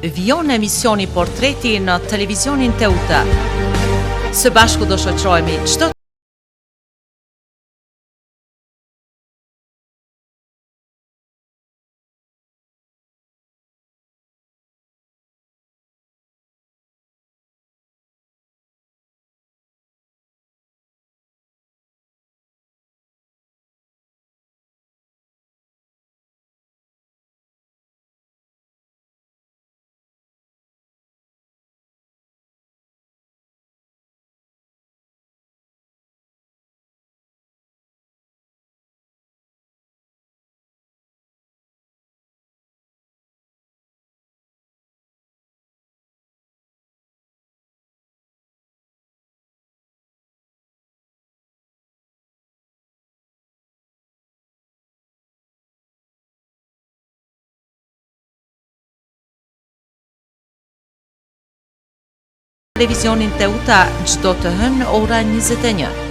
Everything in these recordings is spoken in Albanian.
Vijon emisioni Portreti në televizionin Teuta. Së bashku do shoqërohemi çdo Televizionin Teuta çdo të hënë ora 21.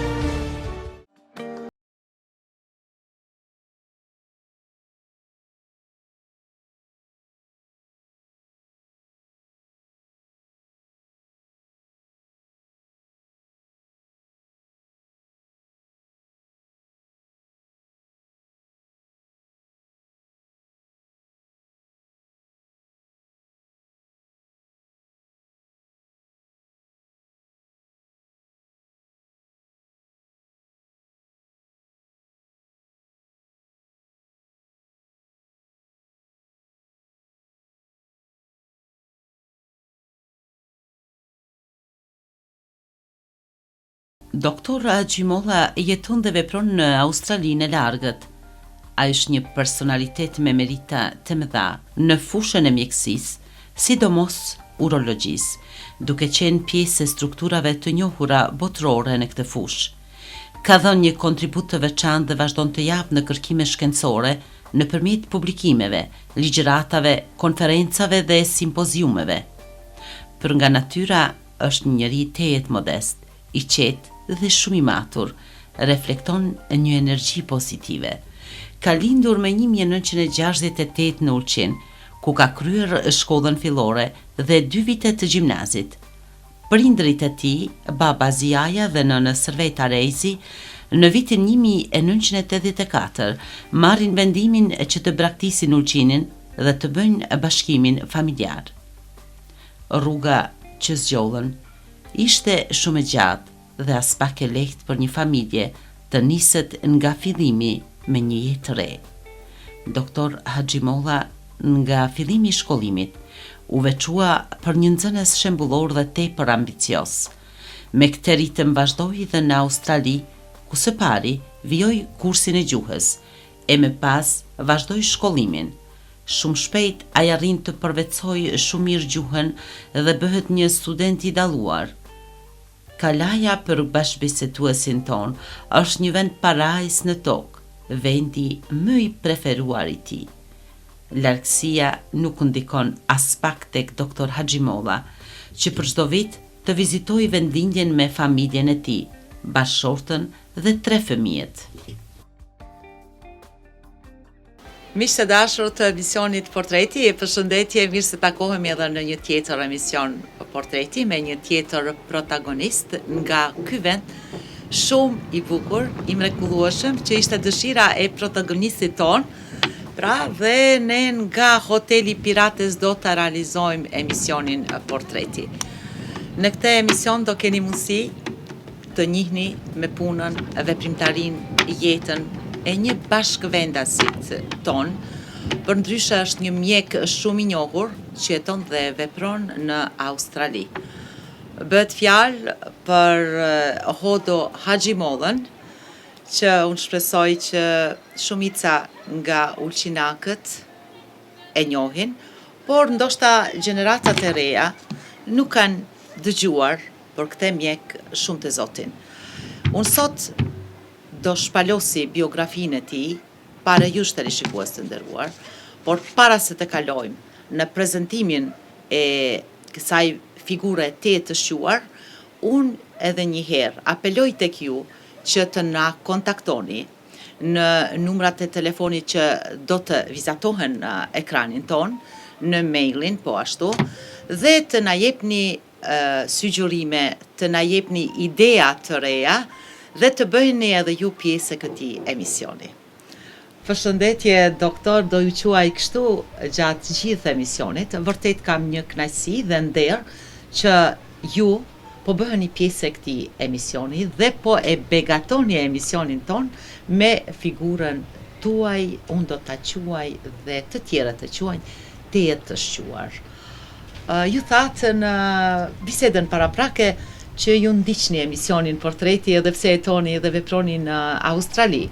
Doktor Haxhimolla jeton dhe vepron në Australinë e largët. Ai është një personalitet me merita të mëdha në fushën e mjekësisë, sidomos urologjisë, duke qenë pjesë e strukturave të njohura botërore në këtë fushë. Ka dhënë një kontribut të veçantë dhe vazhdon të japë në kërkime shkencore nëpërmjet publikimeve, ligjëratave, konferencave dhe simpoziumeve. Për nga natyra Është një njeri tejet modest, i qetë dhe shumë i matur, reflekton një energji pozitive. Ka lindur më 1968 në Ulqin, ku ka kryer shkollën fillore dhe dy vite të gjimnazit. Prindërit e tij, baba Zijaja dhe nënë Sërveta Reizi, në vitin 1984 marrin vendimin që të braktisin Ulqinin dhe të bëjnë bashkimin familjar. Rruga që zgjodhën ishte shumë e gjatë dhe aspak e lehtë për një familje të niset nga fillimi me një jetë të re. Doktor Haxhimolla nga fillimi i shkollimit u veçua për një nxënës shembullor dhe tepër ambicioz. Me këtë ritëm vazhdoi dhe në Australi, ku së pari vijoi kursin e gjuhës, e më pas vazhdoi shkollimin. Shumë shpejt ai arrin të përvetësojë shumë mirë gjuhën dhe bëhet një student i dalluar. Kalaja për bashkëbiseduesin tonë është një vend parajsë në tokë, vendi më i preferuar i tij. Largësia nuk ndikon aspak tek Doktor Haxhimolla, që për çdo vit të vizitojë vendlindjen me familjen e tij, bashkëshorten dhe tre fëmijët. Miq të dashur të emisionit Portreti, përshëndetje, mirë se takohemi edhe në një tjetër emision Portreti me një tjetër protagonist nga ky vend shumë i bukur, i mrekullueshëm, që ishte dëshira e protagonistit tonë. Pra dhe ne nga hoteli Pirates do të realizojmë emisionin Portreti. Në këtë emision do keni mundësi të njihni me punën, veprimtarinë, jetën e një bashkëvendasit tonë, përndryshe është një mjek shumë i njohur që jeton dhe vepron në Australi. Bëhet fjalë për Hodo Haxhimollën, që unë shpresoj që shumica nga ulqinakët e njohin, por ndoshta gjeneratat e reja nuk kanë dëgjuar për këtë mjek shumë të zotin. Unë sot do shpalosi biografinë e tij para jush teleshikues të nderuar, por para se të kalojmë në prezantimin e kësaj figure tejet të shquar, unë edhe një herë apeloj tek ju që të na kontaktoni në numrat e telefonit që do të vizatohen në ekranin tonë. në mailin po ashtu dhe të na jepni sugjerime, të na jepni idea të reja dhe të bëheni edhe ju pjesë e këtij emisioni. Përshëndetje doktor, do ju quaj kështu gjatë gjithë emisionit, vërtet kam një kënaqësi dhe nder që ju po bëheni pjesë e këtij emisioni dhe po e begatoni emisionin tonë me figurën tuaj, unë do ta quaj dhe të tjerët e quajnë tejet të shquar. Ju thatë në bisedën paraprake që ju ndiqni emisionin Portreti edhe pse jetoni dhe veproni në Australi.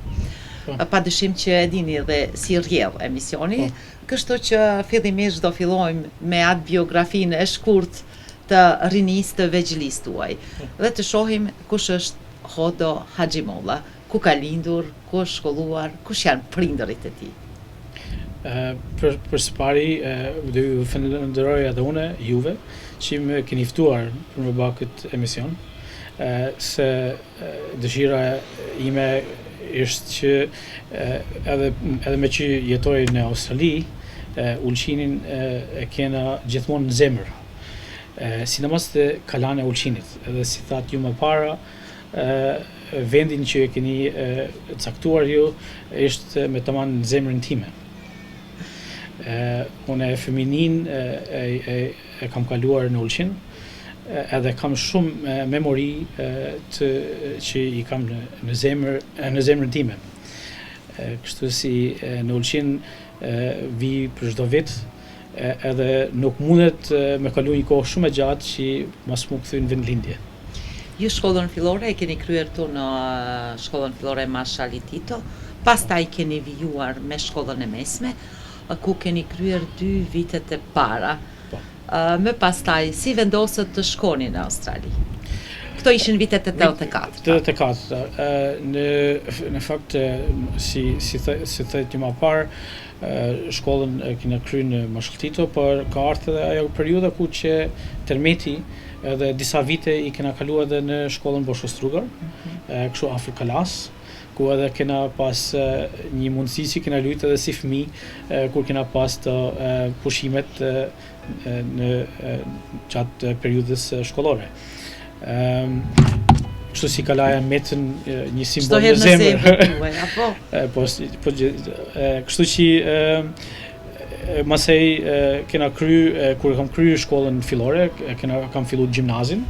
Po. Pa dyshim që e dini edhe si rrjedh emisioni, po. kështu që fillimisht do fillojmë me atë biografinë e shkurt të rinisë të vegjëlisë tuaj po. dhe të shohim kush është Hodo Haxhimolla. Ku ka lindur, ku është shkolluar, kush janë prindërit e tij? Për, për së pari, do ju falënderoj edhe une, juve, që më keni ftuar për me ba këtë emision, se dëshira ime është që edhe, edhe me që jetoj në Australi, Ulqinin e kena gjithmonë në zemër, sidomos te Kalanë e Ulqinit, edhe si thatë ju më para, vendin që e keni caktuar ju është me taman në zemrën time. Unë e fëmininë e, e, e, e kam kaluar në Ulqin, edhe kam shumë memori të që i kam në, në zemër në zemrën time. Kështu si në Ulqin vi për çdo vit edhe nuk mundet me kalu një kohë shumë e gjatë që mos m'u kthy në vendlindje. Ju shkollën fillore e keni kryer këtu në shkollën fillore Marshali Tito, pastaj keni vijuar me shkollën e mesme, ku keni kryer dy vitet e para. Po. Më pastaj, si vendosët të shkoni në Australi? Këto ishin vitet e 84. 84, në në fakt si si the, si thatë ju më parë, shkollën e kena kry në Marshal Tito, por ka ardhur edhe ajo periudha ku që tërmeti edhe disa vite i kena kalu edhe në shkollën Boshko Strugar, mm -hmm. kështu afër Kalas, ku edhe kena pas një mundësi që kena lujt edhe si fëmi, kur kena pas të pushimet në gjatë periudhës shkollore. Ëm kështu si Kalaja metën një simbol në zemër. Tuaj, apo? po, po kështu që masej kena kry kur kam kry shkollën fillore, kena kam fillu gjimnazin,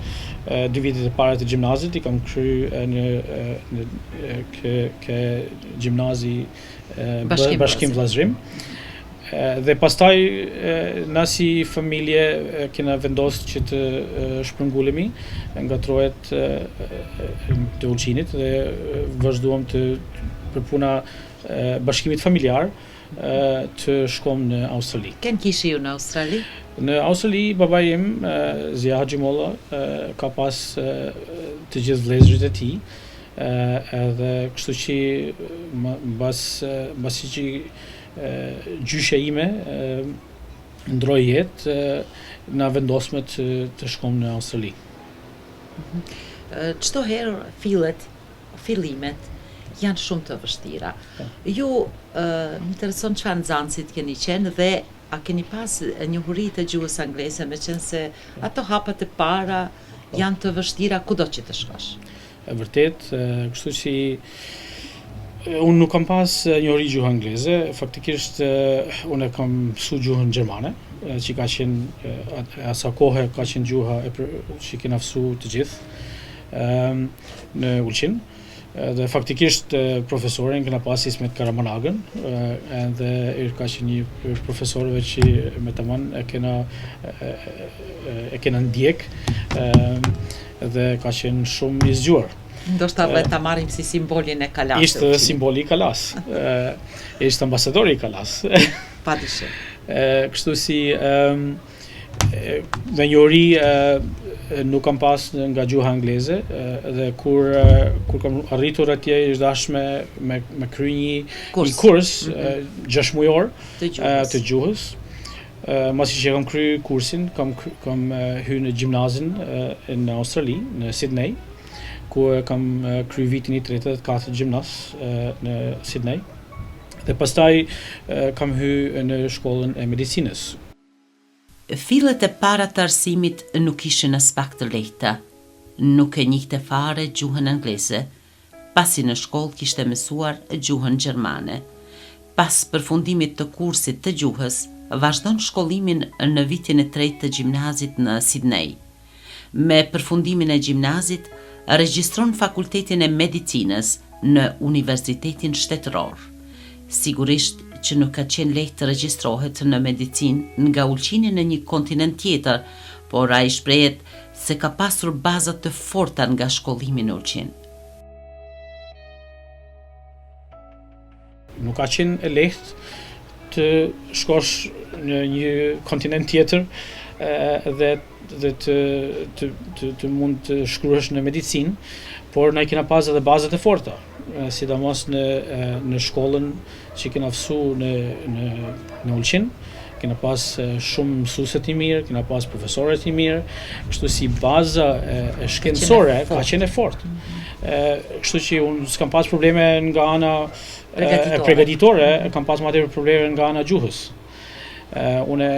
dy vitet e para të gjimnazit i kam kry në në ke ke gjimnazi Bashkim, Bashkim Vllazërim. Dhe pastaj na si familje kena vendosë që të shpërngulemi nga trojet të Ulqinit dhe vazhduam të për puna bashkimit familjar të shkom në Australi. Ken kishi ju në Australi? Në Australi babai im Zija Haxhimolla ka pas të gjithë vëllezërit e tij edhe kështu që mbas mbasi që gjyshja ime ndroi jetë, na vendosme të, të shkom në Australi. Mhm. Çdo herë fillet, fillimet janë shumë të vështira. Po. Ju më intereson çfarë nxënësit keni qenë dhe a keni pas njohuri të gjuhës angleze, meqenëse po. ato hapat e para po. janë të vështira kudo që të shkosh. E vërtetë, kështu që unë nuk kam pas njohuri gjuhë angleze, faktikisht unë e kam mësu gjuhën gjermane, që ka qenë asa kohe ka qenë gjuha e për, që kena mësu të gjithë në Ulqin. Dhe faktikisht profesorin kena pas Ismet Karamanagën, edhe ka qenë një prej profesorëve që me taman e kena e kena ndjek dhe ka qenë shumë i zgjuar. Ndoshta dhe ta marrim si simbolin e kalasë. Ishte dhe simboli i kalasë. Ishte ambasadori i kalasë. Pa dyshim. Kështu si me njohuri nuk kam pas nga gjuha angleze dhe kur kur kam arritur atje ishte dashur me me me kry një kurs, një kurs mm -hmm. gjashtëmujor të gjuhës. Të gjuhës. Masi që kam kry kursin, kam kam hy në gjimnazin në Australi, në Sydney, ku e kam kry vitin i tretë dhe të katërt gjimnaz në Sydney. Dhe pastaj kam hy në shkollën e medicinës. Fillet e para të arsimit nuk ishin aspak të lehta. Nuk e njihte fare gjuhën angleze, pasi në shkollë kishte mësuar gjuhën gjermane. Pas përfundimit të kursit të gjuhës, vazhdon shkollimin në vitin e tretë të gjimnazit në Sidnej. Me përfundimin e gjimnazit, regjistron Fakultetin e Medicinës në Universitetin Shtetëror. Sigurisht që nuk ka qenë lehtë të regjistrohet në medicinë nga Ulqini në një kontinent tjetër, por ai shprehet se ka pasur baza të forta nga shkollimi në Ulqin. Nuk ka qenë e lehtë të shkosh në një kontinent tjetër dhe dhe të të të, të mund të shkruhesh në medicinë, por na i kena pas edhe bazat e forta, sidomos në në shkollën që kena mësu në në në Ulqin, kena pas shumë mësuese të mirë, kena pas profesorë të mirë, kështu si baza e, e shkencore ka qenë e fortë. Ë, kështu që unë s'kam pas probleme nga ana e pregatitore, kam pas më tepër probleme nga ana gjuhës. Ë, unë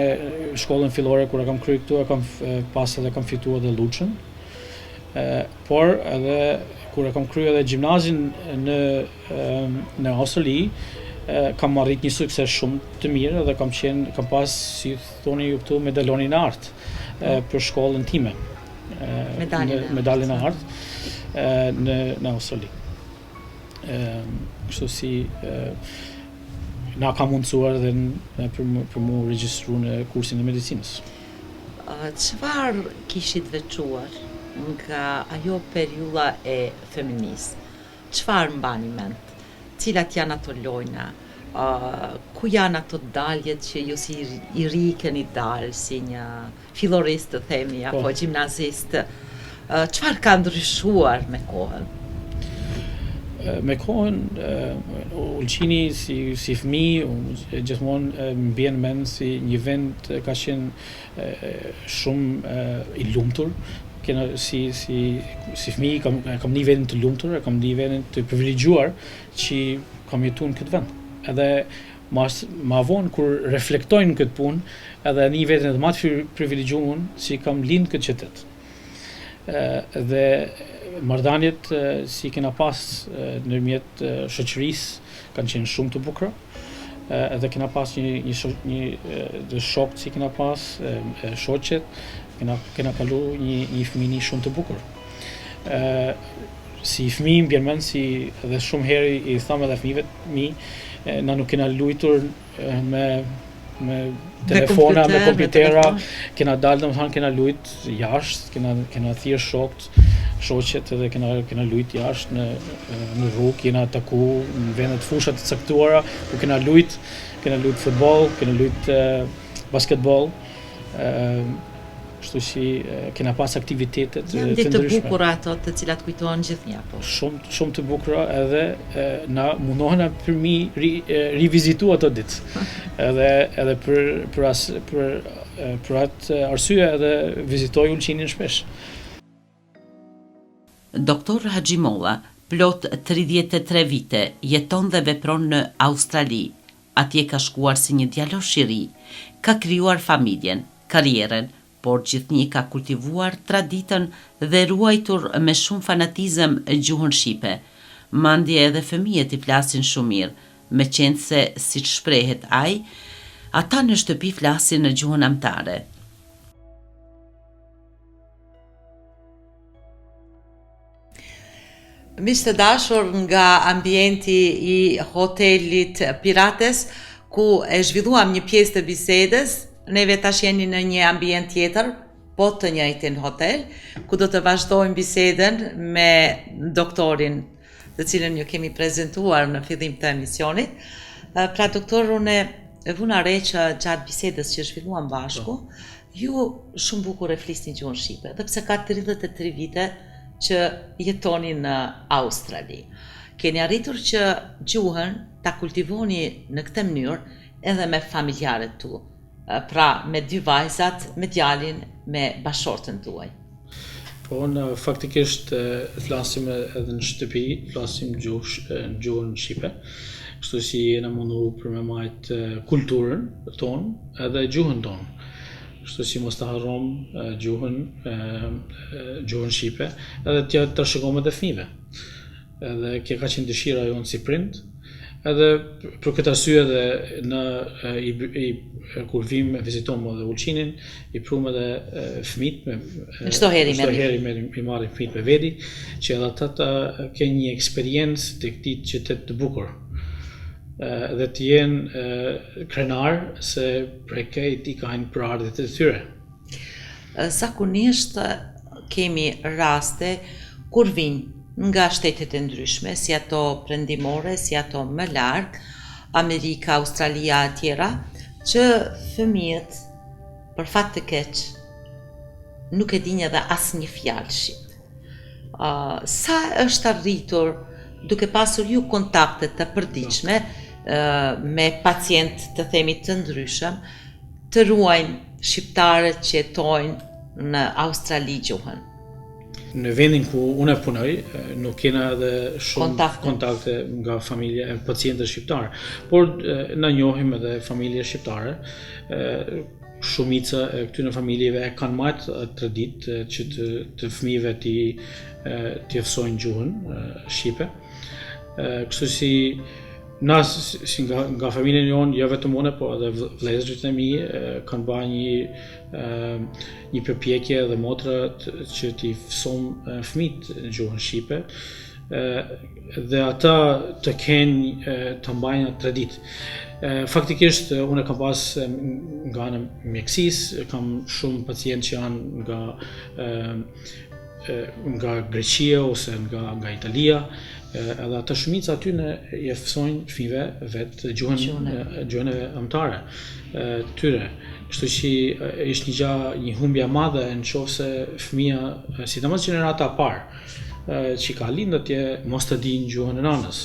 shkollën fillore kur e kam kryer këtu e kam pas edhe kam fituar edhe Luçën. Ë, por edhe kur e kam kryer edhe gjimnazin në në Australi kam arrit një sukses shumë të mirë dhe kam qenë kam pas si thoni ju këtu medalonin e artë po. për shkollën time. Medaljen e medaljen e artë në në Australi. Ë kështu si na ka mundësuar edhe në, për, për mu regjistru në kursin e medicinës. Çfarë kishit veçuar nga ajo periudha e fëminisë? Çfarë mbani mend? Cilat janë ato lojna? Ku janë ato daljet që ju si i ri keni dalë, si një fillorist të themi, apo po. gjimnazist? Çfarë ka ndryshuar me kohën? Me kohën, Ulqini si, si fëmijë, gjithmonë më bjen mend si një vend ka qenë shumë i lumtur, kena si si si fëmijë kam kam ndi veten të lumtur, e kam ndi veten të privilegjuar që kam jetuar në këtë vend. Edhe mas ma vonë kur reflektoj në këtë punë, edhe ndi veten edhe ma të privilegjuar që kam lind në këtë qytet. Ë dhe marrëdhëniet si kena pas ndërmjet shoqërisë kanë qenë shumë të bukura edhe kena pas një një shok, një dhe shokët si kena pas e, shoqet kena kena kalu një një fëmini shumë të bukur. Ë si fëmijë më bjen mend si edhe shumë herë i tham edhe fëmijëve të mi, na nuk kena luajtur me me telefona, me kompjutera, kena dalë domethënë kena lujt jashtë, kena kena thirr shokët, shoqet edhe kena kena lujt jashtë në në rrugë, kena taku në vende të fusha të caktuara ku kena lujt, kena lujt futboll, kena lujt basketboll, ë kështu që kena pas aktivitete të, të ndryshme. Të bukura ato të cilat kujtohen gjithnjë po. Shumë shumë të bukura edhe e, na mundohena për mi ri, rivizitu ato ditë. Edhe edhe për për as për për atë arsye edhe vizitoj Ulqinin shpesh. Doktor Haxhimolla, plot 33 vite, jeton dhe vepron në Australi. Atje ka shkuar si një djalosh i ri. Ka krijuar familjen, karrierën, por gjithnjë ka kultivuar traditën dhe ruajtur me shumë fanatizëm gjuhën shqipe. Mandje edhe fëmijët i flasin shumë mirë, meqenëse, siç shprehet ai, ata në shtëpi flasin në gjuhën amtare. Miq të dashur nga ambienti i hotelit Pirates, ku e zhvilluam një pjesë të bisedës, neve tash jeni në një ambient tjetër, po të njëjtin hotel, ku do të vazhdojmë bisedën me doktorin të cilën ju kemi prezentuar në fillim të emisionit. Pra doktor, unë e vuna re që gjatë bisedës që zhvilluam bashku, po. Ju shumë bukur e flisni gjuhën shqipe, edhe pse ka 33 vite që jetoni në Australi. Keni arritur që gjuhën ta kultivoni në këtë mënyrë edhe me familjarët tu, pra me dy vajzat, me djalin, me bashkëshorten tuaj. Po, në faktikisht flasim edhe në shtëpi, flasim gjuhë, në gjuhën shqipe, kështu si jena mundu për me majtë kulturën tonë edhe gjuhën tonë. Kështu që mos ta harrom gjuhën gjuhën shqipe, edhe t'ja trashëgojmë edhe fëmijëve. Edhe kjo ka qenë dëshira jonë si prind, edhe për këtë arsye edhe në i, i kur vim e vizitojmë edhe Ulqinin, i prum edhe fëmijët me çdo herë i çdo herë i marrim i marrim fëmijët me veti, që edhe ata të kenë një eksperiencë të këtij qyteti të bukur dhe të jenë krenar se prej kejt i kanë prejardhjet e tyre. Zakonisht kemi raste kur vijnë nga shtetet e ndryshme, si ato perëndimore, si ato më larg, Amerika, Australia e tjera, që fëmijët për fat të keq nuk e dinë edhe asnjë fjalë shqip. Uh, sa është arritur duke pasur ju kontakte të përditshme uh, me pacientë të themi të ndryshëm, të ruajnë shqiptarët që jetojnë në Australi gjuhën? Në vendin ku unë punoj, nuk kena edhe shumë kontakte, kontakte nga familje e pacientë shqiptarë, por na njohim edhe familje shqiptare, shumica e këtyre familjeve e kanë majtë traditë që të, të fëmijëve t'i t'i mësojnë gjuhën shqipe. Kështu si na si nga nga familja jonë, jo vetëm unë, po edhe vëllezërit e mi kanë bërë një një përpjekje edhe motrat që t'i mësojmë fëmijët në gjuhën shqipe dhe ata të kenë të mbajnë atë traditë. Faktikisht unë kam pas nga ana e mjekësisë, kam shumë pacientë që janë nga nga Greqia ose nga nga Italia, edhe ata shumica atyne i mësojnë fëmijëve vet gjuhën gjuhën e amtare të tyre. Kështu që është një gjë, një humbje e madhe në qoftë se fëmija, sidomos gjenerata e parë, që ka lind atje mos të dinë gjuhën e nanës.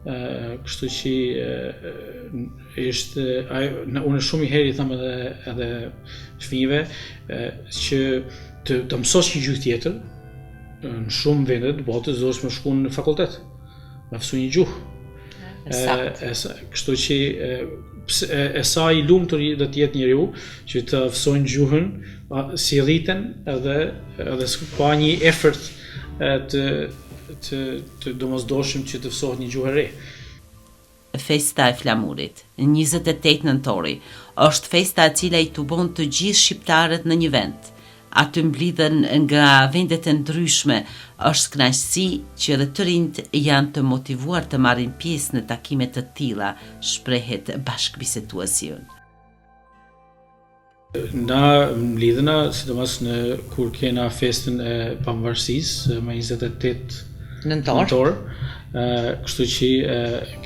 Kështu që është ai unë shumë herë i them edhe edhe fëmijëve që të të mësosh një gjuhë tjetër në shumë vende të botës duhesh me shku në fakultet me mësu një gjuhë. E, e, kështu që e, e, e sa i lumtur do të jetë njeriu që të mësojnë gjuhën si rriten edhe edhe pa një effort e, të të të domosdoshëm që të mësohet një gjuhë e re. Festa e Flamurit, 28 nëntori, është festa e cila i tubon të gjithë shqiptarët në një vend. Aty mblidhen nga vendet e ndryshme, është kënaqësi që edhe të rinjtë janë të motivuar të marrin pjesë në takime të tilla, shprehet bashkëbiseduesi ynë. Na mblidhena, sidomos në kur kena festën e pavarësisë, më 28 nëntor. Nëntor, kështu që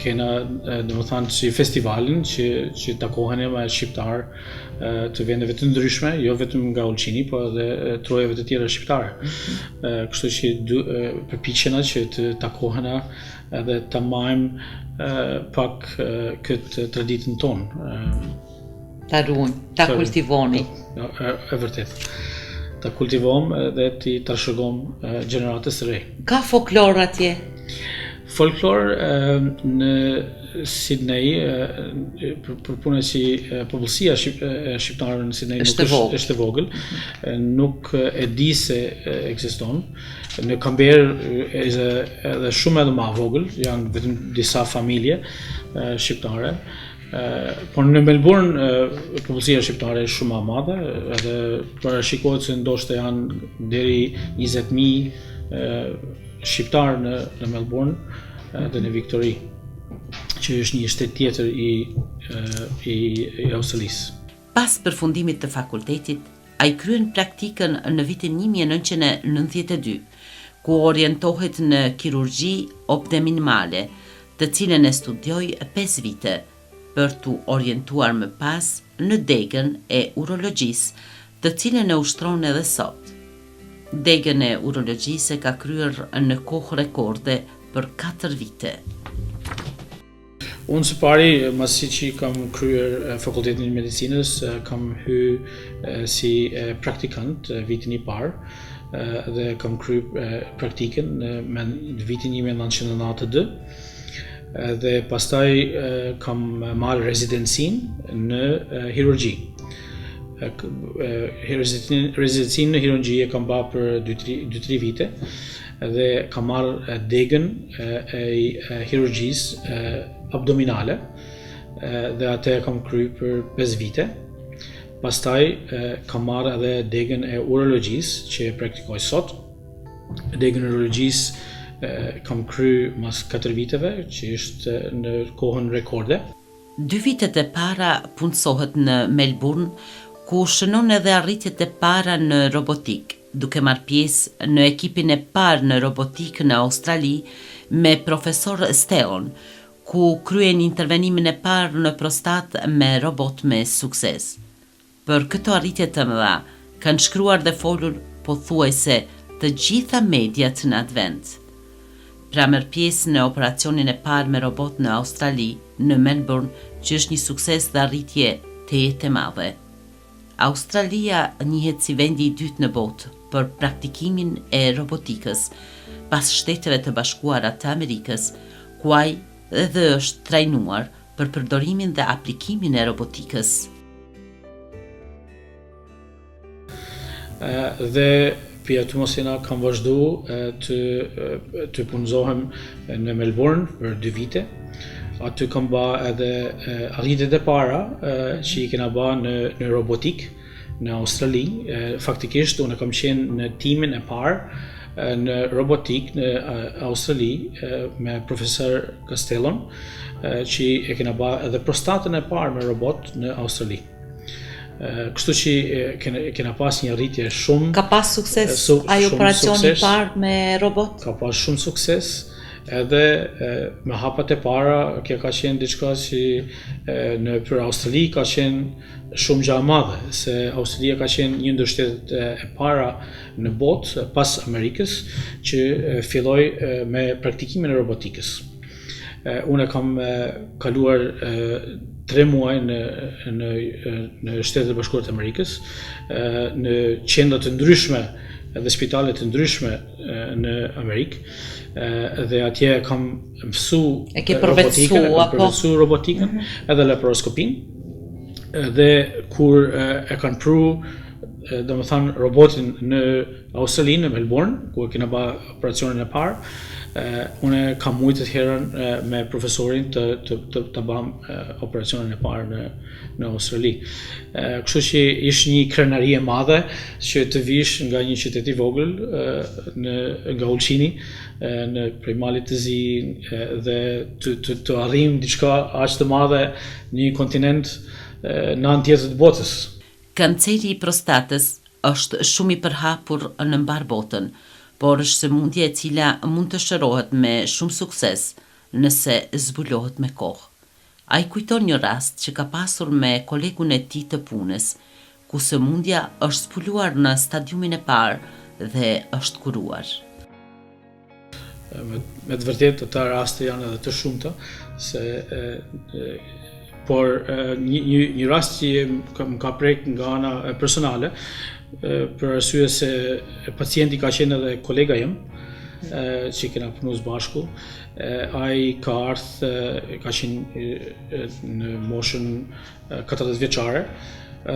kena, domethënë, si festivalin që, që takohena me shqiptarë të vendeve të ndryshme, jo vetëm nga Ulqini, po edhe trojeve të tjera shqiptare. Mm -hmm. Kështu që përpiqena që të takohena edhe të majmë pak këtë traditën tonë. Ta ruajmë, ta kultivoni. E, e vërtet. Ta kultivojmë dhe t'i trashëgojmë gjeneratës së re. Ka folklor atje? Folklor në Sydney për, për punën si popullsia e shqiptarëve në Sydney nuk është është e vogël, nuk e di se ekziston. Në Canberra është edhe shumë edhe më vogël, janë vetëm disa familje shqiptare. Por në Melbourne popullsia shqiptare është shumë më e madhe, edhe parashikohet se ndoshta janë deri 20000 shqiptarë në në Melbourne dhe në Victoria, që është një shtet tjetër i i, i Australisë. Pas përfundimit të fakultetit, ai kryen praktikën në vitin 1992, ku orientohet në kirurgji abdominale, të cilën e studioi 5 vite, për t'u orientuar më pas në degën e urologjisë, të cilën e ushtron edhe sot. Degën e urologjisë e ka kryer në kohë rekorde për 4 vite. Unë së pari, masi që kam kryer fakultetin e medicinës, kam hy si praktikant vitin i parë dhe kam kry praktikën në vitin 1992 dhe pastaj kam marrë rezidencin në hirurgji. Rezidencinë në hirurgji e kam ba për 2-3 vite dhe kam marrë degën e, e hirurgjisë abdominale dhe atë e kam kry për 5 vite. Pastaj kam marrë edhe degën e urologjisë që e praktikoj sot. Degën e urologjisë kam kry mas 4 viteve, që ishte në kohën rekorde. Dy vitet e para punësohet në Melburn, ku shënon edhe arritjet e para në robotikë, duke marrë pjesë në ekipin e parë në robotikë në Australi me profesor Steon, ku kryen intervenimin e parë në prostatë me robot me sukses. Për këto arritje të mëdha kanë shkruar dhe folur pothuajse të gjitha mediat në atë vend. Pra merr pjesë në operacionin e parë me robot në Australi, në Melbourne, që është një sukses dhe arritje tejet e madhe. Australia njihet si vendi i dytë në botë për praktikimin e robotikës, pas Shteteve të Bashkuara të Amerikës, ku ai edhe është trajnuar për përdorimin dhe aplikimin e robotikës. Dhe prej aty masena kam vazhdu të, të punëzohem në Melbourne për dy vite. Aty kam ba edhe arritjet e para që i kena ba në, në robotikë në Australi. Faktikisht, unë kam qenë në timin e parë në robotikë në Australi me profesor Castellon, që e kena ba edhe prostatën e parë me robot në Australi. Kështu që kena, kena pas një rritje shumë... Ka pas sukses su, ai operacioni i parë me robot? Ka pas shumë sukses, edhe me hapat e para, kjo ka qenë diçka që në për Australi ka qenë shumë gja e madhe, se Australia ka qenë një ndër shtetet e para në botë, pas Amerikës, që filloi me praktikimin e robotikës. Unë kam kaluar tre muaj në në në Shtetet e Bashkuara të Amerikës, në qendra të ndryshme dhe spitale të ndryshme në Amerikë dhe atje kam mësu e ke robotikën, e kam përvetësu robotikën mm -hmm. edhe laparoskopinë dhe kur e kanë pru domethënë robotin në Australi, në Melbourne, ku e kena ba operacionin e parë, unë kam mujtë atëherën me profesorin të, të, të, të bam operacionin e parë në, në Australi. Kështu që ishte një krenari e madhe që të vish nga një qytet i vogël në, nga Ulqini, në prej Malit të Zi dhe të, të, të arrijmë diçka aq të madhe në një kontinent në anë tjetër të botës. Kanceri i prostatës është shumë i përhapur në mbarë botën, por është sëmundje e cila mund të shërohet me shumë sukses nëse zbulohet me kohë. Ai kujton një rast që ka pasur me kolegun e tij të punës, ku sëmundja është zbuluar në stadiumin e parë dhe është kuruar. Me, me të vërtetë ato raste janë edhe të shumta, se e, e, por e, një, një, një rast që më ka, më ka prek nga ana personale, e, për arsye se pacienti ka qenë edhe kolega jem, e, që kena punu së bashku, e, ai ka ardhë, ka qenë në moshën 40 vjeçare,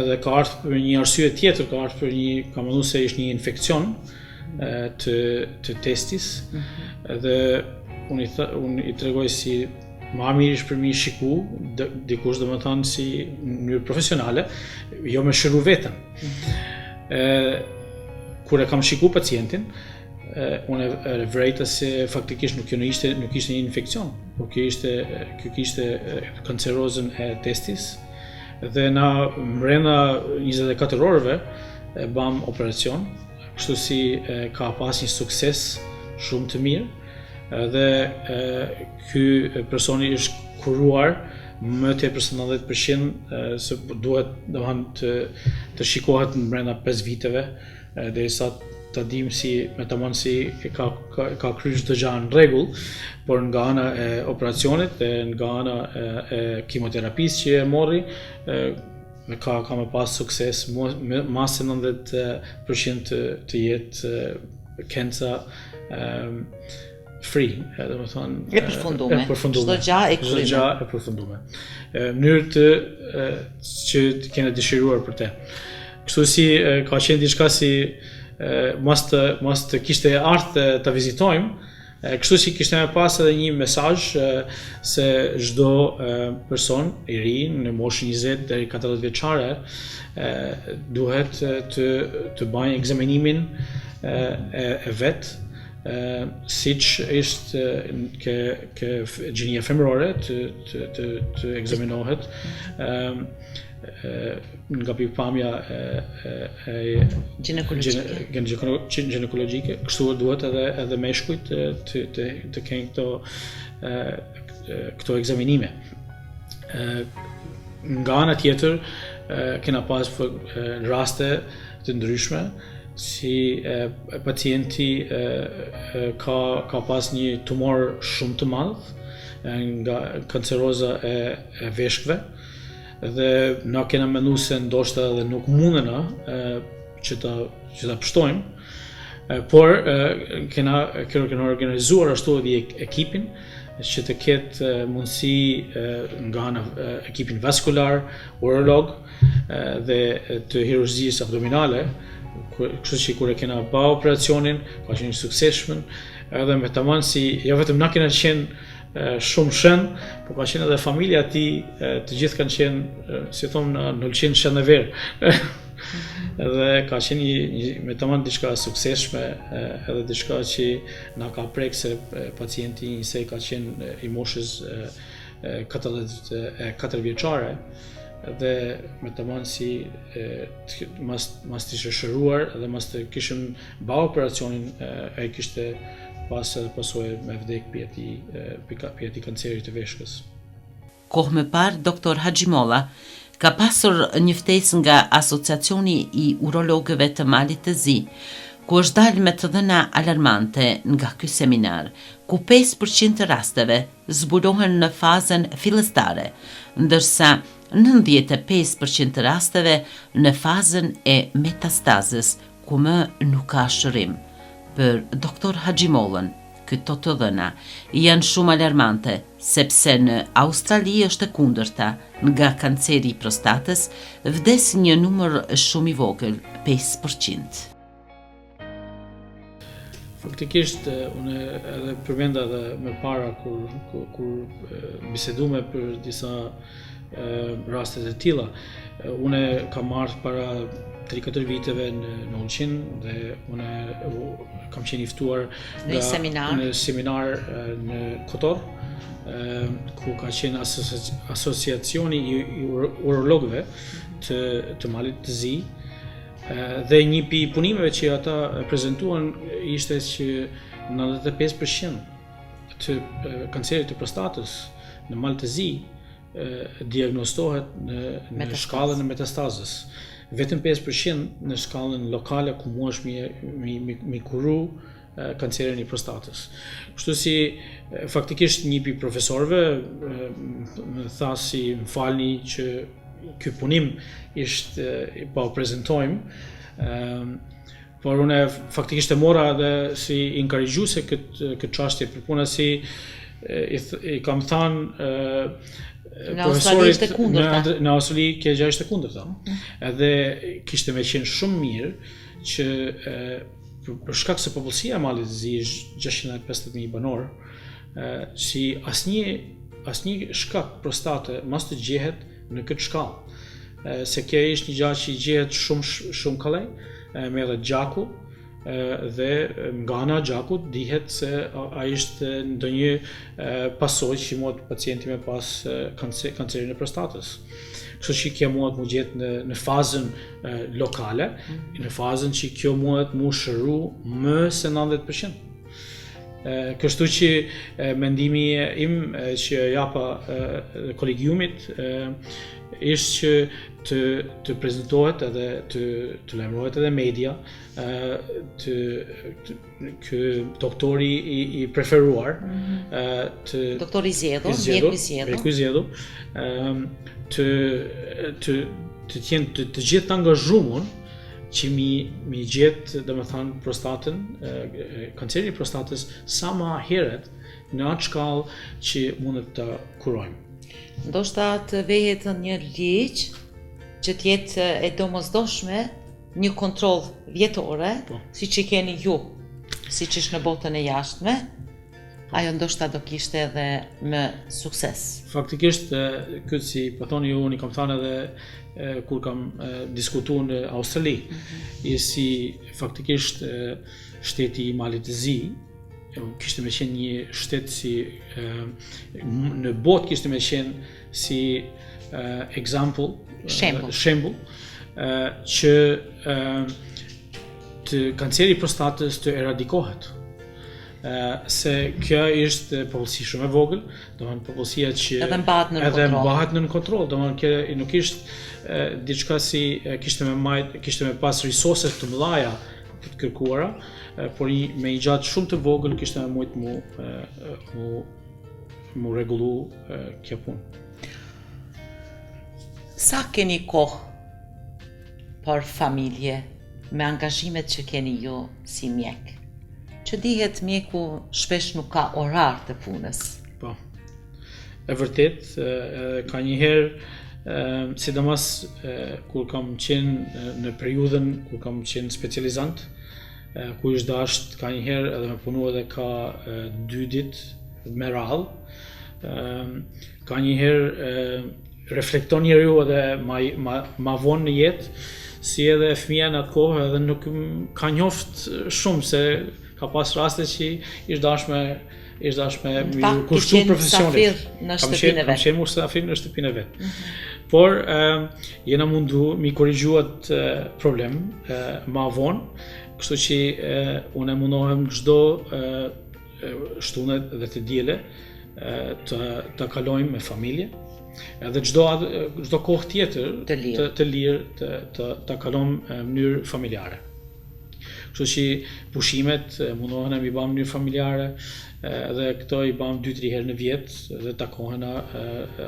edhe ka ardhë për një arsye tjetër, ka ardhë për një, ka mendu se ishte një infekcion, të të testis mm -hmm. edhe unë i th, unë i tregoj si ma mirë është për mi shiku dikush domethënë si në mënyrë profesionale jo me shëru veten mm -hmm. e, kur e kam shiku pacientin e, unë e vrejta se faktikisht nuk jo ishte nuk ishte një infekcion por kjo ishte kjo kishte kancerozën e testis dhe na mrena 24 orëve e bam operacion Kështu si e, ka pas një sukses shumë të mirë dhe e, ky personi është kuruar më tepër se 90% se duhet domethënë të të shikohet në brenda 5 viteve derisa ta dim si me tamam si e ka ka, ka kryer çdo gjë në rregull, por nga ana e operacionit dhe nga ana e, e kimoterapisë që e morri, e, Me ka ka me pas sukses ma se 90% të, të jetë kenca. free, edhe me thonë... E përfundume. E përfundume. Çdo gja e kryme. Çdo gja e përfundume. Mënyrë të që të kena dëshiruar për te. Kështu si ka qenë diçka si mas të, mas të kishte ardhë të, të vizitojmë, kështu si kishte me pas edhe një mesazh se çdo person i ri në moshën 20 deri 40 vjeçare duhet të të bajë ekzaminimin e, e vet siç është ke ke gjinia femërore të të të, të ekzaminohet nga pikëpamja e e e gjinekologjike. Gjinekologjike, kështu duhet edhe edhe meshkujt të të të, të kenë këto e, këto ekzaminime. Ë nga ana tjetër kena pas raste të ndryshme si e, pacienti e, e, ka ka pas një tumor shumë të madh nga kanceroza e, e veshkëve Dhe na kena mendu se ndoshta edhe nuk mundena që ta që ta pështojmë, por kena kena organizuar ashtu edhe ekipin që të ketë mundësi nga ana ekipin vaskular, urolog dhe të kirurgjisë abdominale, kështu që kur e kena ba operacionin, ka qenë i suksesshëm, edhe me tamam si jo vetëm na kena qenë shumë shen, po ka qenë edhe familja e tij, të gjithë kanë qenë, si thonë, në Ulqin shen e verë. Edhe ka qenë një, një me tamam diçka e suksesshme, edhe diçka që na ka prek se pacienti njësej ka qenë i moshës 44 vjeçare dhe me tamam si mas mas të ishte shëruar dhe mas të kishim ba operacionin ai kishte pas edhe pasojë me vdek pi atij pi atij kanceri të veshkës. Kohë më parë Doktor Haxhimolla ka pasur një ftesë nga Asociacioni i Urologëve të Malit të Zi, ku është dalë me të dhëna alarmante nga ky seminar, ku 5% të rasteve zbulohen në fazën fillestare, ndërsa 95% të rasteve në fazën e metastazës, ku më nuk ka shërim. Për Doktor Haxhimollën, këto të dhëna janë shumë alarmante, sepse në Australi është e kundërta, nga kanceri i prostatës vdes një numër shumë i vogël, 5%. Faktikisht, unë edhe përmenda edhe më para kur, kur, kur bisedume për disa raste të tilla. Unë kam ardhë para 3-4 viteve në, në Ulqin dhe unë kam qenë i ftuar në një seminar, në seminar në Kotor, ku ka qenë asociacioni i, i urologëve të, të Malit të Zi, Dhe një pi punimeve që ata prezentuan ishte që 95% të kancerit të prostatës në Mal të Zi diagnostohet në, në shkallën e metastazës. Vetëm 5% në shkallën lokale ku muesh mi, mi, mi, mi kuru kancerin e prostatës. Kështu si faktikisht një pi profesorëve më tha si më falni që ky punim ishte po prezentojmë, por unë faktikisht e mora edhe si inkurajuse këtë këtë çështje për puna si i, i kam thanë Në Australi ishte kundërta. Në, në Australi kjo gjë ishte kundërta. Mm. Edhe kishte me qenë shumë mirë që e, për, për shkak se popullsia e Malit të Zi është 650.000 banorë, si asnjë asnjë shkak prostate mos të gjehet në këtë shkallë. Se kjo është një gjë që gjehet shumë shumë kollaj, merret gjaku dhe nga ana e gjakut dihet se a ishte ndonjë pasojë që muhet pacienti me pas kancer, kancerin e prostatës. Kështu që kjo muhet mu gjetë në, në fazën lokale, në fazën që kjo muhet mu shëru më se 90%. Kështu që mendimi im që japa kolegiumit ishte që të, të prezentohet edhe të, të lajmërohet edhe media të, të ky doktori i, i preferuar mm -hmm. të doktori i zgjedhur, mjeku i zgjedhur, mjeku i zgjedhur, të të të jenë të, të gjithë të angazhuar. Që mi, mi gjetë, domethanë, prostatën, kanceri i prostatës, sa ma herët në atë shkallë që mundet të kurojmë. Ndoshta të vehet një ligj që të jetë e domosdoshme një kontroll vjetore, po. siç i keni ju, siç është në botën e jashtme, ajo ndoshta do kishte edhe më sukses. Faktikisht, këtë si po thoni ju, unë i kam thanë edhe kur kam diskutu në Australi, mm -hmm. i si faktikisht shteti i Malit të Zi, kishte me qenë një shtet si në botë kishte me qenë si example, shembull, shembull që të kanceri i prostatës të eradikohet. Se kjo është popullsi shumë e vogël, domethënë popullsia që edhe mbahet nën kontroll. Edhe mbahet nën kontroll, domethënë kjo nuk ishte diçka si kishte me majt, kishte me pas resurse të mëdha të kërkuara, por një, me një gjatë shumë të vogël kishte me mujt mu mu mu rregullu kjo punë. Sa keni kohë për familje me angazhimet që keni ju si mjek? Që dihet mjeku shpesh nuk ka orar të punës. Po. E vërtet, ka një herë sidomos kur kam qenë në periudhën kur kam qenë specializant, ku ish dasht ka një herë edhe me punu edhe ka dy ditë me radhë, ka një herë reflekton njeriu edhe ma, ma, ma vonë në jetë, si edhe fëmija në atë kohë edhe nuk ka njoft shumë se ka pas raste që ish dasht me ish dasht me me kushtu profesionit. Në shtëpinë e vet. Kam qenë musafir në shtëpinë e vet. Mm -hmm. Por ë jena mundu mi korrigju atë problem e, ma vonë, kështu që e, unë mundohem çdo shtune dhe të diele të të kalojmë me familje. Edhe çdo çdo kohë tjetër të lirë të, të lirë të të të kalojmë në mënyrë familjare. Kështu që pushimet mundohena mi ba në mënyrë familjare dhe këto i bam 2-3 herë në vjet dhe takohena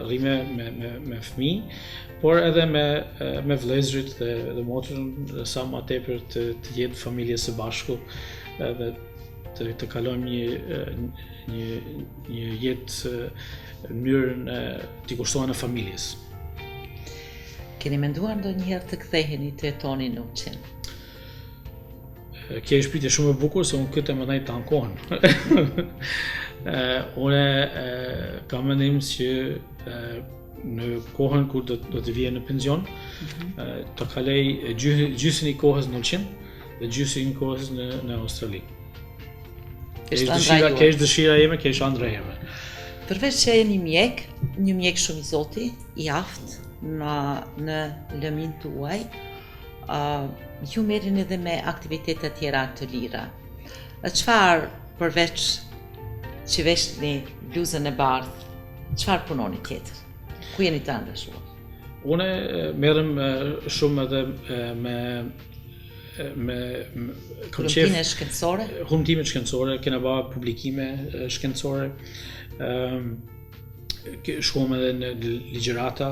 rrime me me me fëmijë, por edhe me me vëllezërit dhe dhe motrën dhe sa më tepër të të jetë familje së bashku edhe të të kalojmë një një një jetë në mënyrën t'i kushtohena familjes. Keni menduar ndonjëherë të ktheheni të jetoni në Ulqin? Kjo është pyetje shumë e bukur se unë këtë e mendoj tanë kohën. Unë kam mendim që në kohën kur do, do të vij në pension, mm -hmm. të kaloj gjysën e kohës në Ulqin dhe gjysën e kohës në, në Australi. Kjo është dëshira, kjo është dëshira ime, kjo është ëndrra ime. Përveç që jeni mjek, një mjek shumë i zoti, i aftë në në lëmin tuaj, uh, ju merreni edhe me aktivitete tjera të lira. Çfarë përveç që veshni bluzën e bardhë, çfarë punoni tjetër? Ku jeni të angazhuar? Unë merrem shumë edhe me me hulumtime shkencore, hulumtime shkencore, kena ba publikime shkencore. Ëm shkojmë edhe në ligjërata,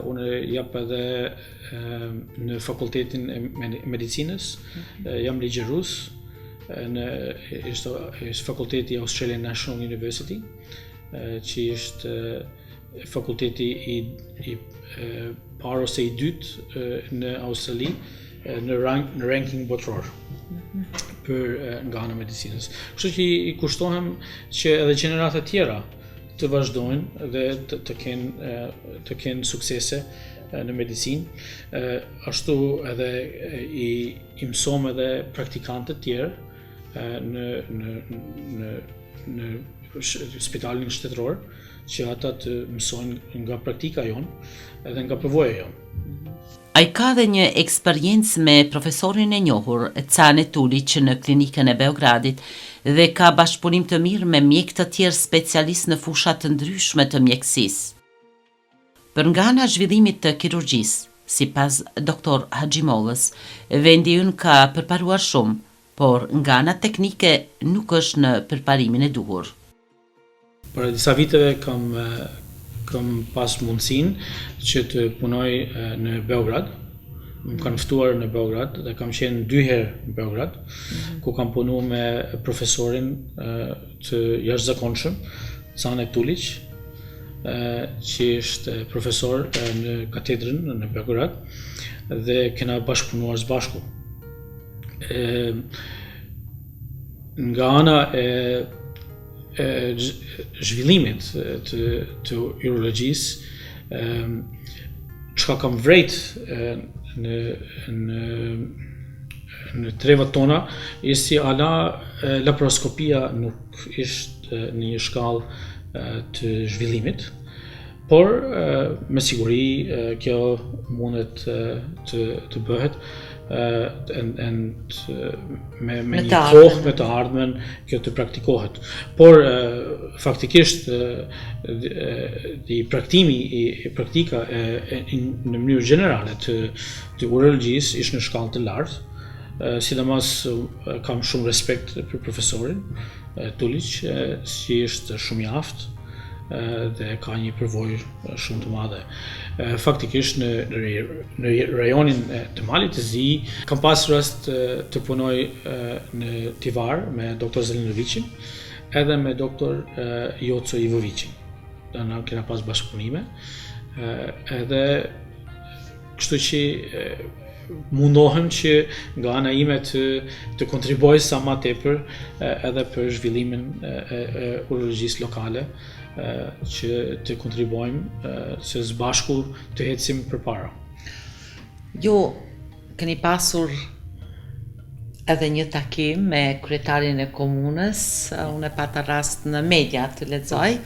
unë jap edhe në fakultetin e medicinës, mhm. jam ligjërues në është është fakulteti Australian National University, që është fakulteti i i parë ose i dytë në Australi në rank në ranking botëror mhm. për nga ana e medicinës. Kështu që i kushtohem që edhe gjeneratat tjera të vazhdojnë dhe të, të kenë të kenë suksese në medicinë. Ashtu edhe i i mësojmë edhe praktikantët tjerë në në në në spitalin shtetëror që ata të mësojnë nga praktika jonë edhe nga përvoja jonë. Ai ka dhe një eksperiencë me profesorin e njohur Cane Tuliq në Klinikën e Beogradit dhe ka bashkëpunim të mirë me mjekë të tjerë specialistë në fusha të ndryshme të mjekësisë. Për nga ana e zhvillimit të kirurgjisë, sipas Doktor Haxhimollës, vendi ynë ka përparuar shumë, por nga ana teknike nuk është në përparimin e duhur. Para disa viteve kam kam pas mundësinë që të punoj në Beograd. Më kanë ftuar në Beograd dhe kam qenë dy herë në Beograd, mm -hmm. ku kam punu me profesorin të jashtëzakonshëm, Cane Tuliq, që është profesor në katedrën në Beograd dhe kena bashkëpunuar së bashku. E, nga ana e, e zhvillimit të, të urologjisë, çka kam vrejt në, në, në trevat tona, është si ala laparoskopia nuk ishte në një shkallë të zhvillimit, por me siguri kjo mundet të, të bëhet en, en, me, me një kohë, me të ardhmen, kjo të praktikohet. Por, faktikisht, di praktimi i praktika e, e, në mënyrë gjenerale të, të urologjisë ishte në shkallë të lartë, sidomos kam shumë respekt për profesorin Tuliq, si është shumë i aftë dhe ka një përvojë shumë të madhe. Faktikisht në në rajonin të Malit të Zi kam pas rast të punoj në Tivar me doktor Zelenoviqin edhe me doktor Joco Ivoviqin. Dhe na kena pas bashkëpunime edhe Kështu që mundohem që nga ana ime të të kontribuoj sa ma tepër edhe për zhvillimin e, e, e urologjisë lokale që të kontribuojmë se së bashku të ecim përpara. Ju keni pasur edhe një takim me kryetarin e komunës, unë e pata rast në media të lexoj.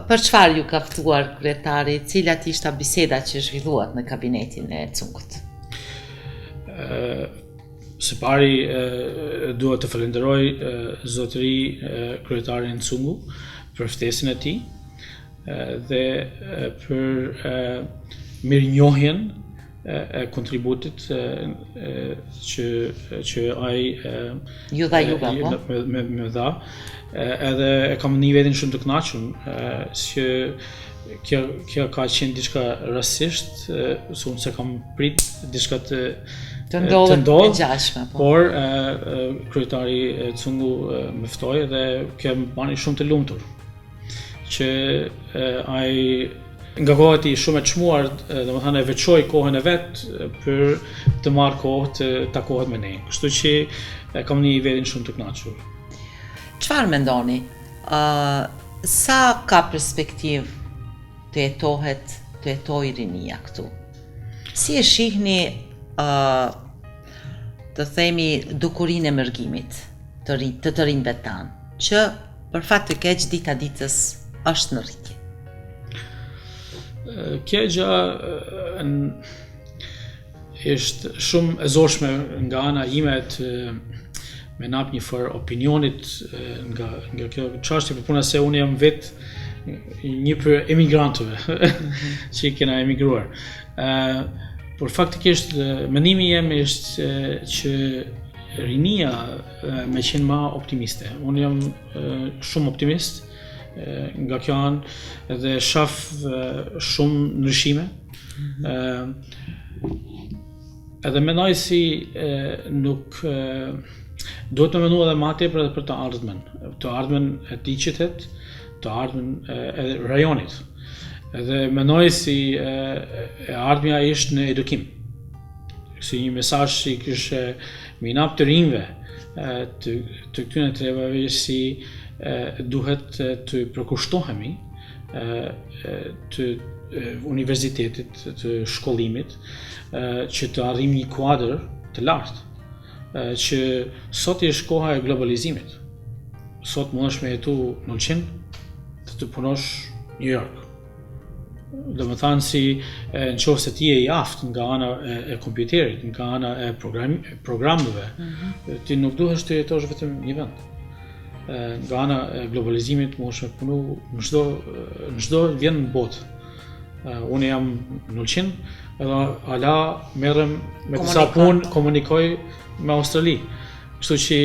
Për çfarë ju ka ftuar kryetari, cilat ishte biseda që zhvilluat në kabinetin e Cungut? Së pari dua të falenderoj zotëri kryetarin Cungu për ftesën e tij dhe për mirënjohjen e kontributit që që ai ju dha juve po me me, me dha edhe e kam ni veten shumë të kënaqur që kjo kjo ka qenë diçka rastësisht se unë s'e kam prit diçka të të ndodhë të ndodhë e ngjashme po. Por e, kryetari Cungu më ftoi dhe kjo më bani shumë të lumtur që ai nga koha e tij shumë e çmuar, domethënë e veçoi kohën e vet për të marrë kohë të takohet me ne. Kështu që e kam ni veten shumë të kënaqur. Çfarë mendoni? Ë uh, sa ka perspektivë të jetohet, të jetojë rinia këtu? Si e shihni ë uh, të themi dukurinë e mërgimit të ri, të të rinjve tanë, që për fat të keq dita ditës është në rritje. Kjo gjë është shumë e zorshme nga ana ime të me nap një farë opinionit nga nga kjo çështje për puna se unë jam vetë një prej emigrantëve mm -hmm. që kena emigruar. Ë por faktikisht mendimi jem është që rinia me qenë ma optimiste. Unë jam shumë optimist nga kjo anë dhe shof shumë ndryshime. Mm -hmm. Edhe mendoj si nuk duhet të menu edhe ma tepër edhe për të ardhmen, të ardhmen e atij qytet, të ardhmen e rajonit. Edhe mendoj si e, e ardhmja është në edukim. Si një mesazh si kishe me i nap të rinjve të, të këtyre trevave si e, duhet të përkushtohemi e, të universitetit, të shkollimit, që të arrijmë një kuadër të lartë, që sot është koha e globalizimit. Sot mundesh me jetu në Ulqin, të të punosh New York. Domethënë si në qoftë se ti je i aftë nga ana e, e kompjuterit, nga ana e program, programeve, mm -hmm. ti nuk duhesh të jetosh vetëm një vend. Nga ana e globalizimit mundesh me punu në çdo në çdo vend në botë. Unë jam në Ulqin, edhe ala merrem me disa punë, komunikoj me Australi. Kështu që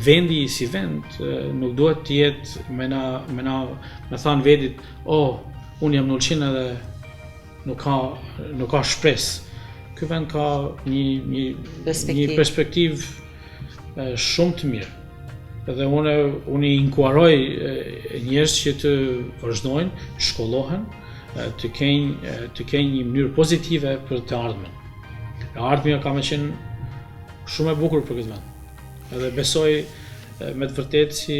vendi si vend nuk duhet të jetë me na me na me thanë vedit, oh, unë jam në Ulqin edhe nuk ka nuk ka shpresë. ky vend ka një një perspektivë. një perspektivë shumë të mirë. Dhe unë unë i inkurajoj njerëz që të vazhdojnë, të shkollohen, të kenë të kenë një mënyrë pozitive për të ardhmen. E ardhmja ka me qenë shumë e bukur për këtë vend. Edhe besoj me të vërtetë si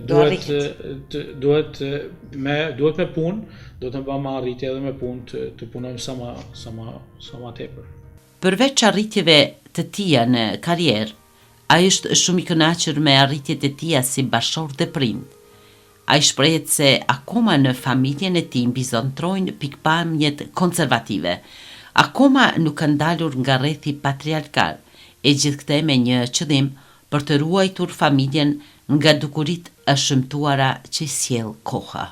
duhet të duhet me duhet me punë, duhet me ba ma arritje edhe me punë të, të punojmë sa ma sa ma sa ma tepër. Përveç arritjeve të tija në karrierë, ai është shumë i kënaqur me arritjet e tija si bashkëshort dhe prind. Ai shprehet se akoma në familjen e tij mbizotërojnë pikëpamjet konservative. Akoma nuk kanë dalur nga rrethi patriarkal, e gjithë këtë me një qëllim për të ruajtur familjen nga dukuritë e shëmtuara që i sjell koha.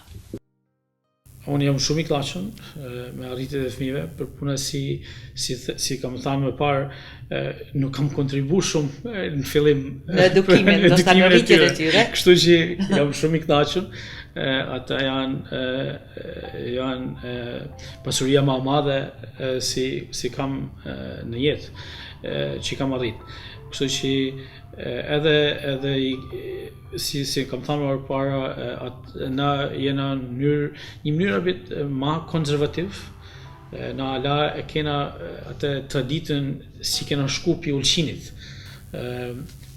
Unë jam shumë i kënaqur me arritjet e fëmijëve, për puna si si si kam thënë më parë, nuk kam kontribu shumë në fillim në edukimin, ndoshta në rritjen e tyre. Kështu që jam shumë i kënaqur. Ata janë janë pasuria më e madhe si si kam në jetë që kam arrit. Kështu që edhe edhe i si si kam thënë më parë at na jena në mënyrë një mënyrë a bit ma konservativ na ala e kena atë traditën si kena shku pi Ulqinit.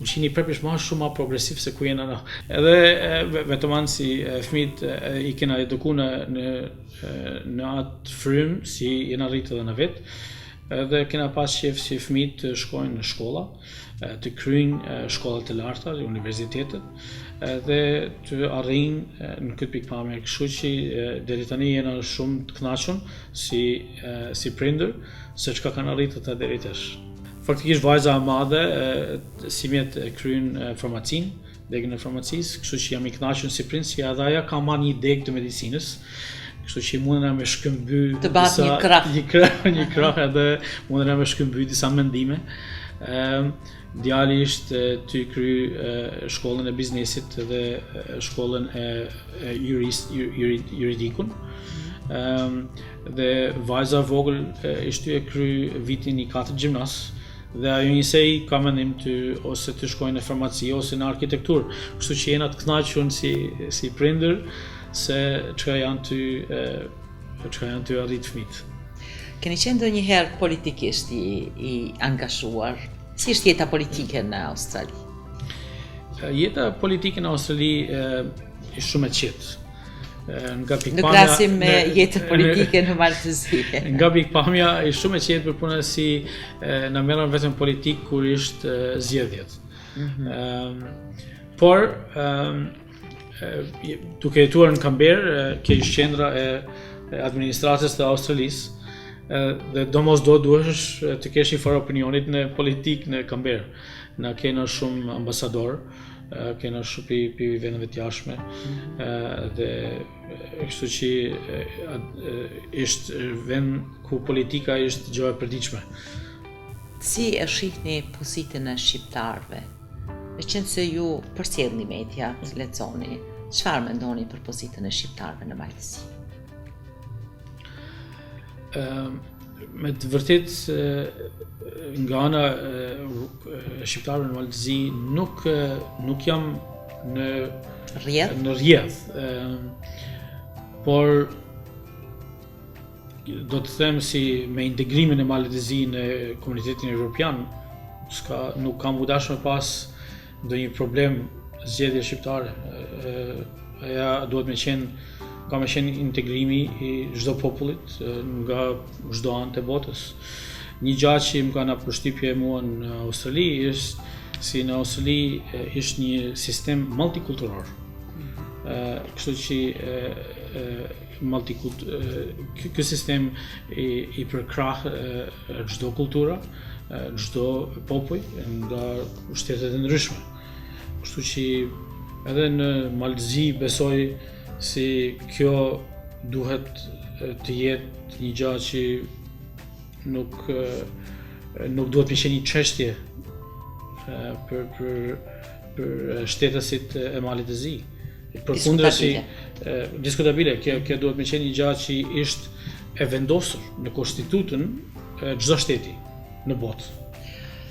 Ulqini prapë është ma shumë ma progresiv se ku jena na. Edhe vetëm anë si fëmijët i kena eduku në në në atë frymë si jena rritë edhe na vetë. Edhe kena pas qef si fëmijët të shkojnë në shkolla, të kryjnë shkollat e larta, universitetet, edhe të arrijnë në këtë pikëpamje. Kështu që deri tani jena shumë të kënaqur si si prindër se çka kanë arritur ata deri tash. Faktikisht vajza e madhe simjet e kryen farmacinë, degën e farmacisë, kështu që jam i kënaqur si prind, si edhe ajo ka marrë një degë të medicinës, kështu që mundena me shkëmby të bëhet një krah, një krah, një krah edhe mundena me shkëmby disa mendime. Ëm djali është tu kry shkollën e biznesit dhe shkollën e, e jurist juridikun. Ëm dhe vajza e vogël është tu e kry vitin i katërt gjimnaz Dhe ajo njësej ka mendim të ose të shkojë në farmaci ose në arkitekturë. Kështu që jena të kënaqur si si prindër se çka janë tu çka janë tu arrit fëmijët. Keni qenë ndonjëherë politikisht i i angazhuar? Si është jeta politike në Australi? Jeta politike në Australi është shumë e qetë. Nga pikëpamja në krahasim me jetën politike në Mal të Zi. Nga pikëpamja është shumë e qetë për punën si na merren vetëm politikë kur është zgjedhjet. Mm -hmm. por duke jetuar në Canberra, kjo është qendra e administratës të Australisë, dhe domosdo duhesh të kesh një farë opinionit në politikë në Canberra. Na kena shumë ambasador, kena shumë pi, pi vendeve të jashtme mhm. dhe kështu që është vend ku politika është gjë e përditshme. Si e shihni pozitën e shqiptarëve? Meqenëse ju përcjellni mediat, lexoni, çfarë mendoni për pozitën e shqiptarëve në Mal të Zi? Me të vërtetë nga ana e shqiptarëve në Mal të Zi nuk nuk jam në rrjedh në rrjedh por do të them si me integrimin e Malit të Zi në komunitetin evropian s'ka nuk ka m'u dashur me pas ndonjë problem zgjedhje shqiptare. Aja duhet me qenë, ka me qenë integrimi i çdo popullit nga çdo anë të botës. Një gja që më ka na përshtypje mua në Australi është si në Australi është një sistem multikulturor. Kështu që multikult ky sistem i, i përkrah çdo kultura, çdo popull nga shtetet e ndryshme. Kështu që edhe në Mal të Zi besoj si kjo duhet të jetë një gjë që nuk nuk duhet të qenë një çështje për për për shtetasit e Malit të Zi. Përkundër si diskutabile, kjo kjo duhet me qenë një gjë që është e vendosur në kushtetutën. çdo shteti në botë.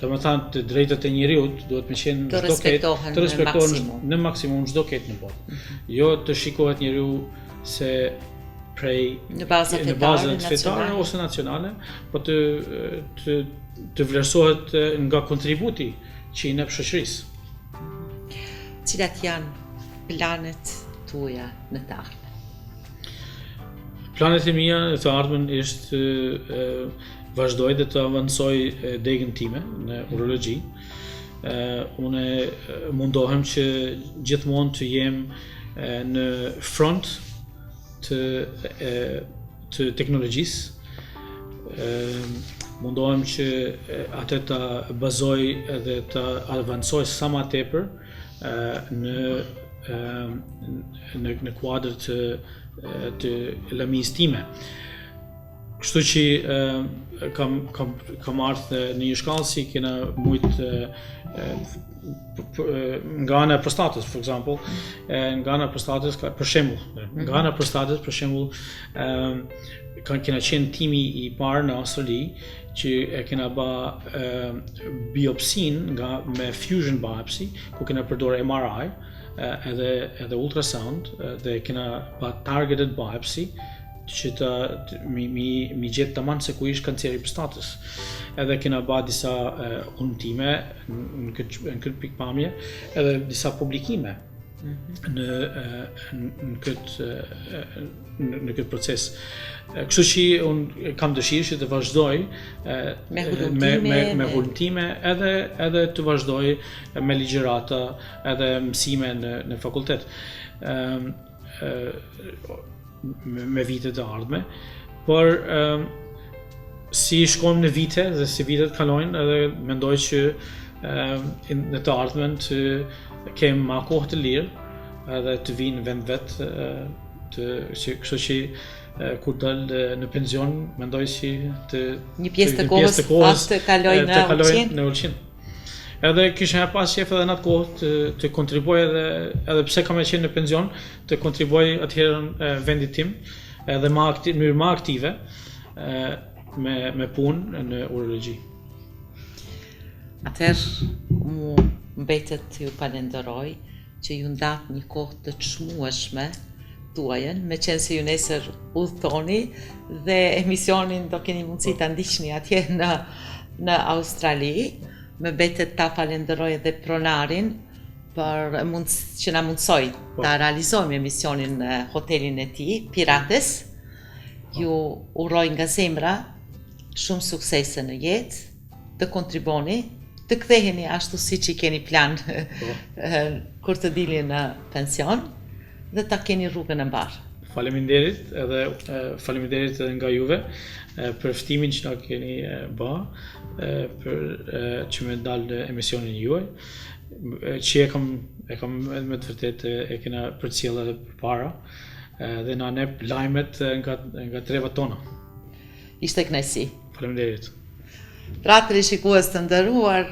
Domethënë të drejtat e njeriut duhet me qenë të respektohen të respektohen në maksimum çdo ket në botë. Mm -hmm. Jo të shikohet njeriu se prej në baza fetare, në baza fetare ose nacionale, po të të të vlerësohet nga kontributi që i jep shoqërisë. Cilat janë planet tuaja në të ardhmen? Planet e mia në të ardhmen është të vazhdoj dhe të avancoj degën time në urologji. Unë mundohem që gjithmonë të jem në front të të teknologjisë. Mundohem që atë ta bazoj edhe ta avancoj sa ma tepër në në në kuadër të të lëmisë time. Kështu që kam kam kam ardhur në një shkallë si kena mujt nga ana e prostatës, for example, nga ana e prostatës, për shembull, nga ana e prostatës, për shembull, ë kanë kena qenë timi i parë në Australi që e kena ba e, biopsin nga me fusion biopsy, ku kena përdorë MRI edhe edhe ultrasound dhe kena ba targeted biopsy që të, të mi, mi, mi gjetë taman se ku ish kanceri i prostatës. Edhe kena ba disa hulumtime në këtë në këtë pikëpamje, edhe disa publikime mm -hmm. në në këtë në, në këtë proces. Kështu që un kam dëshirë që të vazhdoj me hulumtime, me, me, me hulumtime edhe edhe të vazhdoj me ligjërata edhe mësime në në fakultet. Ëm me, me vitet e ardhme, por ëm si shkojmë në vite dhe si vitet kalojnë edhe mendoj që ëm në të ardhmen të kem ma kohë të lirë edhe të vij në vend vet të që kështu që kur dal në pension mendoj që të një pjesë të kohës të kohës të kaloj në të kaloj në Ulqin. Edhe kisha pas qejf edhe në atë kohë të të kontribuoj edhe edhe pse kam me qenë në pension, të kontribuoj atëherë vendit tim edhe më aktiv, në mënyrë më aktive e, me me punë në urologji. Atëherë mu mbetet të ju falenderoj që ju ndatë një kohë të çmueshme tuajën, meqenëse ju nesër udhëtoni dhe emisionin do keni mundësi ta ndiqni atje në në Australi. Më mbetet ta falenderoj edhe pronarin për mundës, që na mundësoi po. ta realizojmë emisionin në hotelin e tij, Pirates. Ju uroj nga zemra shumë suksese në jetë, të kontriboni, të ktheheni ashtu siç i keni plan po. kur të dilni në pension dhe ta keni rrugën e mbarë. Faleminderit edhe faleminderit edhe nga juve për ftimin që na keni ba për që me dal në emisionin juaj që e kam e kam edhe me të vërtetë e kena përcjellë edhe përpara dhe na nep lajmet nga nga trevat tona. Ishte kënaqësi. Faleminderit. Pra teleshikues të nderuar,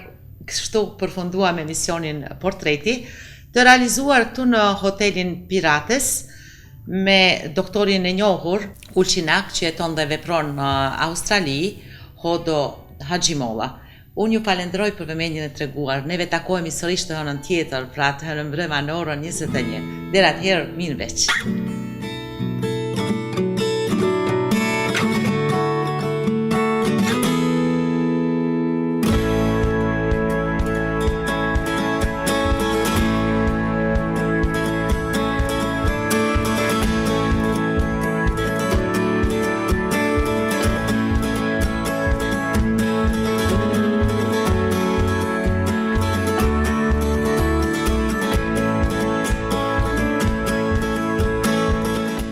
kështu përfunduam emisionin Portreti, të realizuar këtu në hotelin Pirates me doktorin e njohur Ulqinak që jeton dhe vepron në Australi, Hodo Haxhimolla. Unë ju falenderoj për vëmendjen e treguar. Neve takohemi sërish të hënën tjetër, pra të hënën mbrëma në orën 21. Deri atëherë, mirë veç.